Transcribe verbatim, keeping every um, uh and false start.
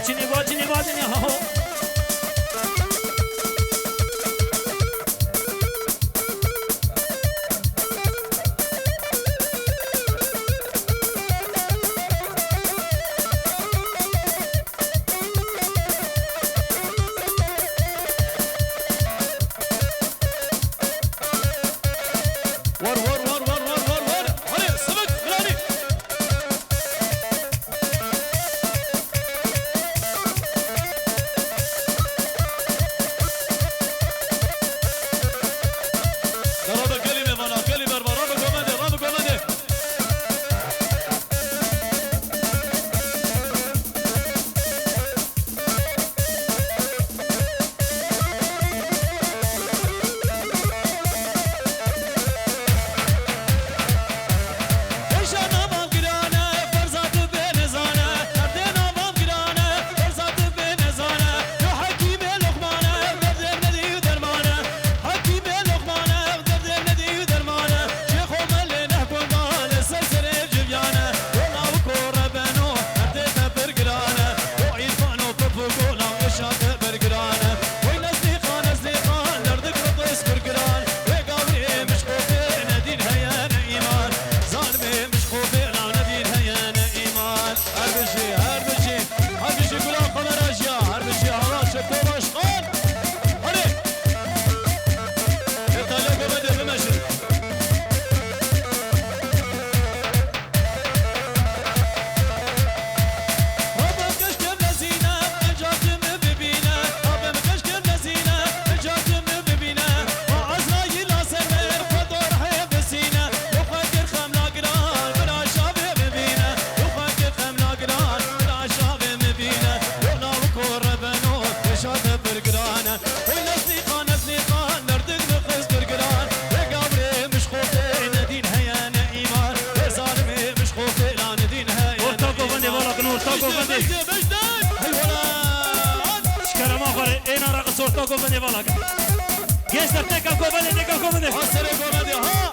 Çinî va, çinî va, çinî ha ho. War, war, war. Hadi, sivik, giranî. Dara da gelî mêvana, gelî berva, rabe komende, rabe komende. Her bijî, her bijî, her bijî Gula Xemerajiya, her bijî Hava Şeto Başkan. Hadi. Êtalya gome de bimeşin. Rabem keşke mezine, encatimi bibîne. Rabem keşke mezine, encatimi bibîne. Ma Ezraîla ser me, xwe dorhê bisîne. Yo xwe kir xemla giran, bira şavê bibîne. Yo xwe kir xemla giran, bira şavê bibîne. Yo nav kor rebeno, pêşa te pir giran e. Oy nezlîqa, nezlîqa, merdik bi xizdir giran. Lê gavrê mişxofê ne dîn heye ne îman. Lê zalimê mişxofê la ne dîn heye ne îman. Orta govendê vala kin, orta govendê. Beşte, beşte, beşte. Hey wala. Şkerema xwarê, êna raqis orta govendê vala kin. Gençler, tekrar govendê, tekrar govendê. Ha serê govendê, ha.